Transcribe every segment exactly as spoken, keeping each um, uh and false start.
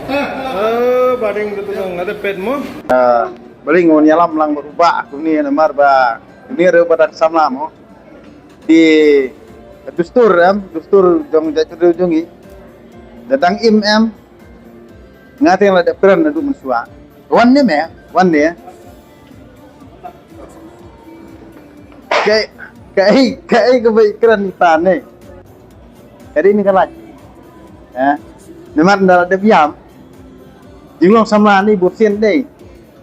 Eh, baring tu tu ngada pet mo. Ah, baring ngon yalam lang berubah aku ni namar ba ni re ba dang samla mo. Di dustur em, dustur jong jait jong i. Da dang im em. Nga teng la dep kren na du mensua. Wan ni me, wan ni. Kai, kai, kai ka bai kren ni pa ni. Ka dei ni ka lait. Eh, namar nda la dep ïam. Jinglong samla ni bun sien dei.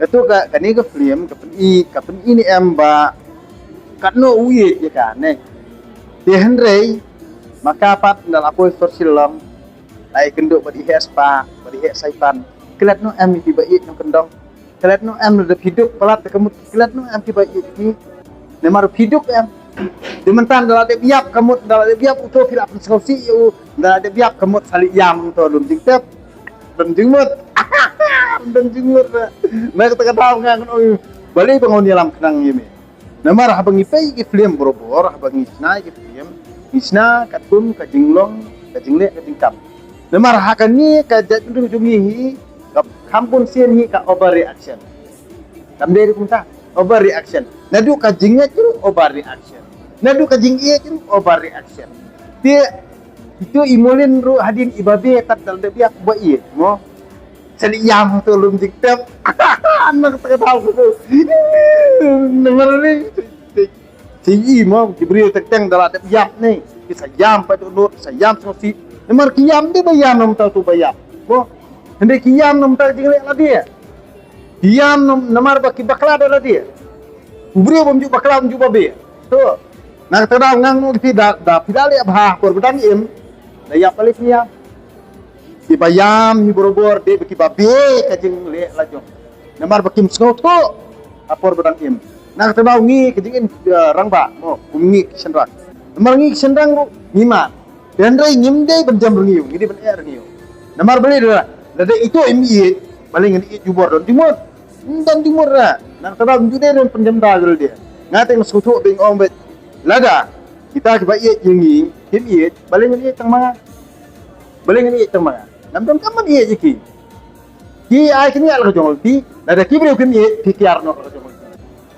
Katu ka, kane ka film ka pyni, ka pyni ni em ba katno u ïeit ïa ka ne. Te hynrei ma ka pat nda la poi sor Shillong. Ai kynduh bad i heh spa, bad i heh saipan. Klet no em ïa phi ba ïeit nongkyndong. Klet no em da phi duk palat ka mut, klet no em phi ba ïeit phi. Namar phi duk em. Di mynta nda la dep ïap ka mut, nda la dep ïap uto phi la pynsngewsih ïa u, nda la dep ïap ka mut sa leit ïam uto lum jingtep. Dang jingmut. Dang jingmut. Na kata ka daw nga ngan ong balei ba ngon ïalam khnang ïa me. Namar haba ngi peit ki film borabor, haba ngi shna ki film, ngi shna katkum ka jinglong, ka jingleh, ka jingkam. Namar ha kane ka jaitbynriew jong ngi hi, ka kham bun sien hi ka overreaction. Kam dei ruh kumta, overreaction. Naduh ka jingngeit ruh overreaction. Naduh ka jingïeit ruh overreaction. Te itu i Molin ruh hadien i babe kat dal da biak ba ïeit mo. Sa leit ïam to lum jingtep. Anak tak tahu tu. Namar ni. Sa ïam mo ki briew teng teng da la dep ïap ni. Ki sa ïam pat dohnud, sa ïam sngewsih. Namar ki ïam dei ba ïam namar tu ba ïap. Mo. Hynrei ki ïam namar jingleh lade. Ki ïam nam-, namar ba ki bakla da lade. U briew bym ju bakla bym ju babe. To. Na kata daw ngan ong ïa phi da, da phi da leh bha por ba dang im. Da ïap balei phi ïam. Ki ba ïam hi borabor dei ba ki babe ka jingleh la jong. Namar ba kim sngewthuh ha por ba dang im. Na kata daw ngi ka jingim, eh, rangbah mo kum ngi ki shynrang. Namar ngi ki shynrang ruh ngi mad. Hynrei ngim dei ban jem rngiew, ngi dei ban eh rngiew. Namar balei da, lada ito im ïeit, balei ngan ïeit jubor don jingmut. Don jingmut ra. Na kata daw ju dei don pynjem da jul dei. Nga teng sngewthuh beng ong bet. Lada kita kiba ïeit ïa ngi, kim ïeit, balei ngan ïeit tang ma nga. Balei ngan ïeit tang ma nga. Ngam donkam ban ïeit ïa ki. Ki ai kynñiah la ka jong lynti, lada ki briew kim ïeit, ki kiar noh la ka jong lynti.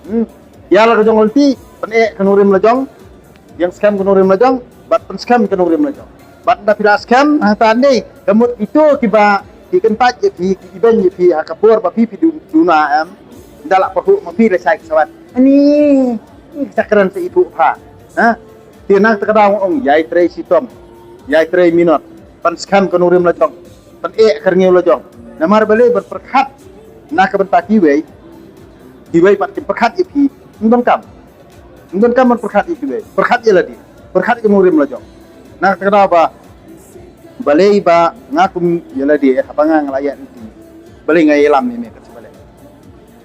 Hmm. Kiar la ka jong lynti, pyneh ka nongrim la jong, ïeng skhem ka nongrim la jong, bad pynskhem ka nongrim la jong. Bad nda phi la skhem, hangta ne, ka mut ito kiba, ki kyntait ïa phi, ki ibeiñ ïa phi, ha ka por ba phi phi duna em, nda la pahuh ma phi la shai ka sawat. Ani, ni ka kren sa i phuh pha. Ha? Te nang ta ka daw ong, ïai trei shitom, ïai trei minot, pynskhem ka nongrim la jong. Pyneh ka rngiew la jong. Namar balei ban pyrkhat na ka bynta kiwei. Kiwei pat kim pyrkhat ïa phi. Ym donkam. Ym donkam ban pyrkhat ïa kiwei. Pyrkhat ïa lade. Pyrkhat ïa ka nongrim la jong. Na kata ka daw ba balei ba nga kum ïa lade haba nga nga la ïaid lynti. Balei nga ïalam ïa me kat balei.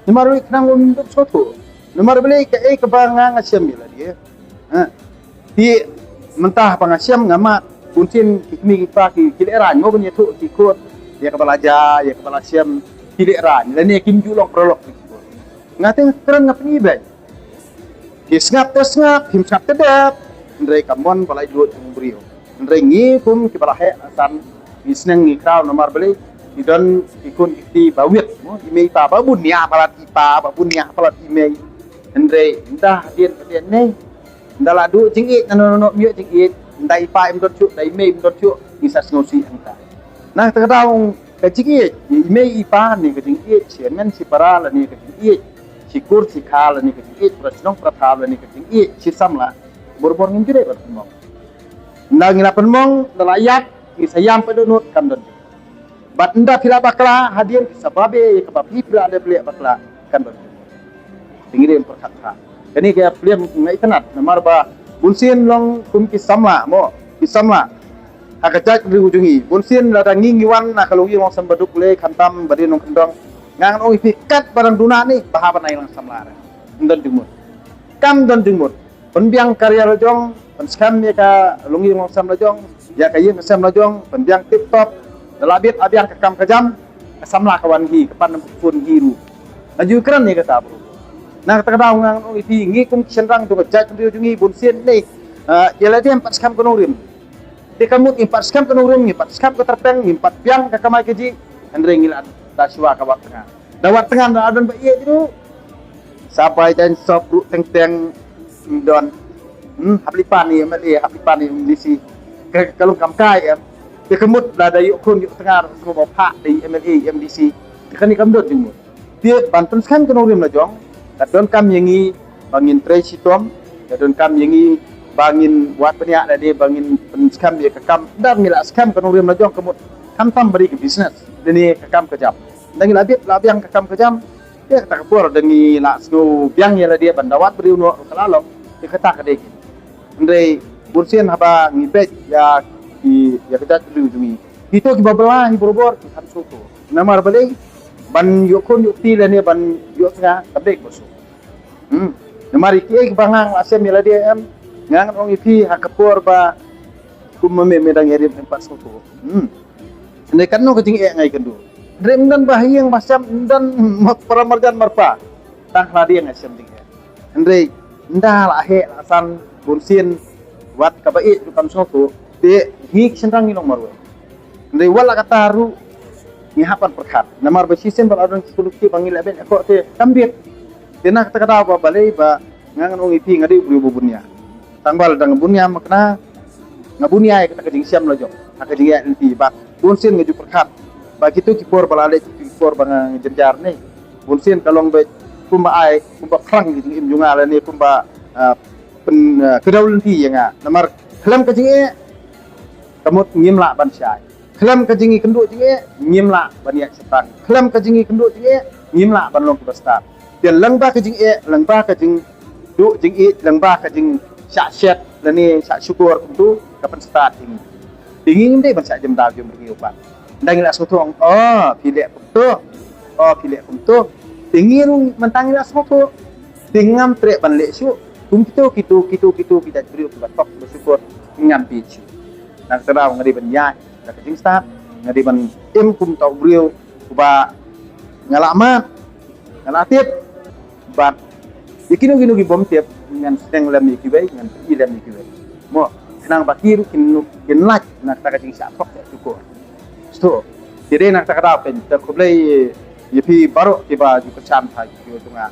Namar balei khnang ym duk sngewthuh. Namar balei kaei kaba nga nga shem ïa lade. Ha. Te mynta ba nga shem nga mad, bun sien ki kmie ki kpa ki, ki lehraiñ mo ban ïathuh ki khun ïa kaba la jia, ïa kaba la shem, ki lehraiñ lane kim ju long paralok ki khun. Nga teng kren nga pyni beit. Phi sngap te sngap, phim sngap te dep. Hynrei ka mon ba la ïoh jong u briew. Hynrei ngi kum kiba la heh la san, ngi sneng ngi khraw namar balei, ngi don ki khun ki kti ba wit mo, i mei i pa ba bun ïa palat i pa, ba bun ïa palat i mei. Hynrei nda hadien hadien ne. Nda la duh jingïeit na no no no ym ïoh jingïeit. Nda i pa im don shuh, nda i mei im don shuh, ngi sa sngewsih hangta. Na kata ka daw ka jingïeit, i mei i pa ne ka jingïeit, shi hynmen shi para lane ka jingïeit, shi kur shi kha lane ka jingïeit, para shnong para thaw lane ka jingïeit, shi samla. Bor bor ngim ju dei ban pynmong. Nda ngi la pynmong, nda la ïap, ngi sa ïam pat dohnud kam don. Bad nda phi la bakla hadien phi sa babe ïa kaba phi phi la dep leh bakla kan don. Te ngi dei pyrkhat ha. Kane ka film nga itynnad namar ba bun sien long kum ki samla mo, ki samla. Ha ka jaitbynriew jong ngi bun sien lada ngi ngi wan na ka longïing longsem baduk lei khamtam ba dei nongkyndong. Nga ngan ong ïa phi katba dang duna ne bha ban ai lang samla re. Ym don jingmut. Kam don jingmut. Pynbiang ka ri la jong, pynskhem ïa ka longïing longsem la jong, ïa ka ïing ka sem la jong, pynbiang tip top. Da la bit abiang ka kam ka jam, ka samla ka wan hi, ka pan nam ka pun hi ruh. Nga ju kren ïa kata bro. Na kata ka daw nga ong ïa phi ngi kum ki shynrang jong ka jaitbynriew jong ngi bun sien ne. Ah, ïa lade ym pat skhem ka nongrim. Te ka mut ngim pat skhem ka nongrim, ngim pat skhem ka tyrpeng, ngim pat biang ka kamai kajih. Hynrei ngi la da shuwa ka wad tnga. Da wad tnga da don ba ïeit ruh. Sa bai jan sop ruh teng teng don. Hmm, hap li pan ïa M L A, hap li pan ïa M D C. Ka, ka long kam kai em. Te ka mut la da ïoh khun ïoh tnga ruh sngewbha phah da ïa M L A, M D C. Te kane kam don jingmut. Te ban pynskhem ka nongrim la jong, ka donkam ïa ngi ba ngin trei shitom, ka donkam ïa ngi ba ngin wad bniah lane ba ngin pynskhem ïa ka kam. Ynda ngi la skhem ka nongrim la jong ka mut khamtam ba dei ka business. Lane ka kam ka jam. Ynda ngi la bit la biang ka kam ka jam. Te kata ka por da ngi la sngew biang ïa lade ban da wad briew noh ka la long. Te kata ka dei. Hynrei bunsien haba ngi peit ïa ki, ïa ka jaitbynriew jong ngi. Kito kiba bylla hi barabor ki kham sngewthuh. Namar balei ban ïoh khun ïoh kti lane ban ïoh tnga kam dei kaba suk. Hmm. Namar ïa kiei kiba nga la shem ïa lade em, nga ngan ong ïa phi ha ka por ba kum ma me me dang ïarit em pat sngewthuh. Hmm. Hynrei katno ka jingeh nga ïakynduh. Hynrei ym don ba ha ïing ba shem, ym don para marjan marpa. Tang ha lade nga shem jingeh. Hynrei ynda la heh la san bunsien wat kaba ïeit ruh kam sngewthuh, te ngi ki shynrang ngi long marwei. Hynrei wat la katta ruh ngi hap ban pyrkhat. Namar ba shisien ba la don ki kynduh ki ba ngi leh beit akor te kam bit. Te na kata ka daw ba balei ba nga ngan ong ïa phi nga dei u briew ba bun ïa. Tang ba la dang bun ïa ma kane nga bun ïa ïa kata ka jingshem la jong. Ha ka jingeh lynti ba bunsien nga ju pyrkhat ba kito ki por ba la leh kito ki por ba nga jynjar ne. Bunsien ka long beit kumba ai kumba phrang ki jingim jong nga lane kumba, ah, pyn, ah, kdew lynti ïa nga. Namar khlem ka jingeh ka mut ngim lah ban shai. Khlem ka jingïakynduh jingeh ngim lah ban ïaid shatang. Khlem ka jingïakynduh jingeh ngim lah ban long kiba stad. Te lyngba ka jingeh, lyngba ka jingduh jingïeit, lyngba ka jingshah shet lane shah shukor kumtu ka pynstad ïa ngi. Te ngi ngim dei ban shah jemdaw jemrngiaw pat. Ynda ngi la sngewthuh, oh phi leh kumtu, oh phi leh kumtu. Te ngi ruh mynta ngi la sngewthuh. Te ngam treh ban leh shuh kum kito kito kito kito ki jait briew kiba thok kiba shukor, ngam peit shuh. Na kata daw nga dei ban ïaid da ka jingstad, nga dei ban im kum uta u briew uba nga la mad, nga la tip. Bad ïa kino kino ki bym tip ngan sneng lem ïa kiwei, ngan pyni lem ïa kiwei. Mo, khnang ba ki ruh kin, kin lait na kata ka jingshah thok shah shukor. Shuh. Te dei na kata ka daw pyn, te khublei ïa phi baroh kiba ju kyrshan ha ki video jong nga.